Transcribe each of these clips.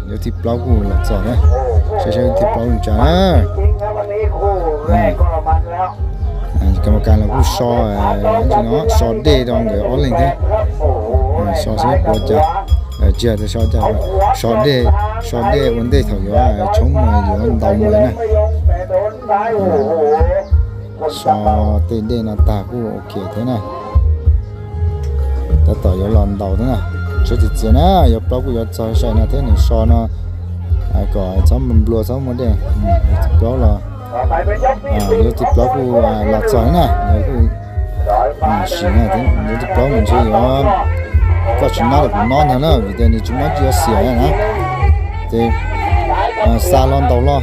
Yuav thib plaub kuj los txog na, saib saib yuav thib plaub zoo cas na. Ka ma kas los kuj so, so dej rau nkawd ob leeg thiab. So saib puas cas, tsis yog so cas, so dej, so dej ua ntej thaum yuav tshoob mus yuav ntaus mus na. So tej dej no tag kuj ok thiab na. Tab tom yuav los ntaus thiab na. Tsheb txias txias na, yuav plaub kuj yuav txog sai no thiab, nws so no kom txhob nplua txhob muaj dej. Yuav thib plaub los, yuav thib plaub kuj los txog na, yuav kuj sim na, yuav thib plaub mas ntshe yuav, koj tsis nab los kuv nab ntag na, vim tias nws tsis muaj dab tsi yuav xiam na. Ces xa hlo ntaus hlo,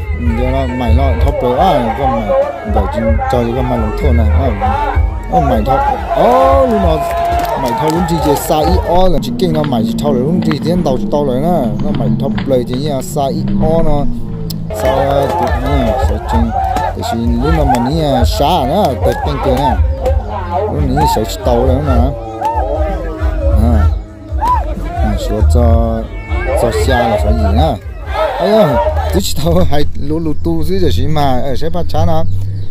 maim hlo dhau plaws, koj maim npaum tsis txog li koj mag loo thoj na. Maim dhau, lub no maim dhau lub nrig ces xa ib ob lawm, tsis keej no maim tsis dhau lawm lub nrig thiab ntaus tsis tau lawm na. No maim dhau plaws ces yeej xa ib ob no, xa, sawv tsees, tiam sis lub no mas nws yeej sab na, tawg peej kawg na. Lub no yeej sawv tsis tau lawm na. Suav txog xya los xyov yim na. Twb tsis tau hais lus lus tu xwb tiam sis mas saib phaj tshab no,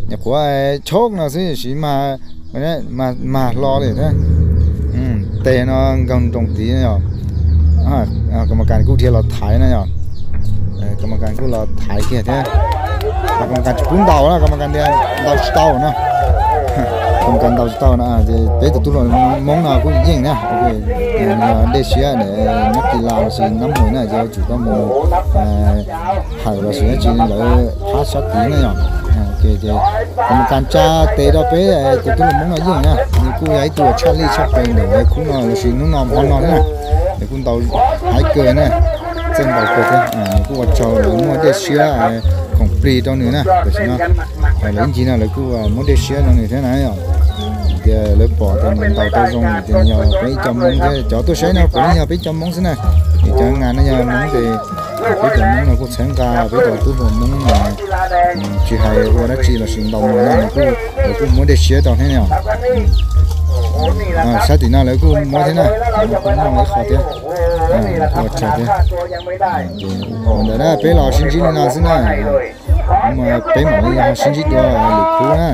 nyuam qhuav tshoob no xwb tiam sis mas, mag hlo li thiab. Tes no nkaug nroos tid na yom. Ka ma kas kuj dhia los thaiv na yom. Ka ma kas kuj los thaiv kiag thiab. Ka ma kas tsis pub ntaus na, ka ma kas tias ntaus tsis tau na. Ka ma kas ntaus tsis tau na, ces peb tus tub hluas Hmoob no kuj yeej na, dej siab, nab kis las los sis nab muas na, ces yuav tsum tau mus hawm los sis dab tsi lawv phab sab tid na yom. Ces ka ma kas tsa tes rau peb tus tub hluas Hmoob no yeej na, nws kuj yog ib tug tshaj lij tshaj plaws ntawm lawv khub no los sis hnub no hmo no thiab na. Nws kuj ntaus haiv kawg na, txawj ntaus kawg thiab. Nws kuj ua tsaug lawv muab dej siab khoom plig rau nws na, tam sim no lawv ib ncig no lawv kuj muab dej siab rau nws thiab na yom. Tias lawv pom tias nws ntaus tau zoo tias nws yog peb ib co Hmoob thiab, cov tuaj saib no puav leej yog peb ib co Hmoob xwb na. Vim cov ngas no yog Hmoob ces peb cov Hmoob no kuj txhawb nqa peb cov tub hluas Hmoob no, tsis hais ua dab tsi los sis ntaus mus no lawv kuj muab dej siab rau thiab yom. Sab tim no lawv kuj muab thiab na, kuj muaj ib qho thiab, kuj ua tsaug thiab. Ua ntawd na, peb los sib ntsib li no xwb na. Peb mam li sib ntsib dua lwm khub na.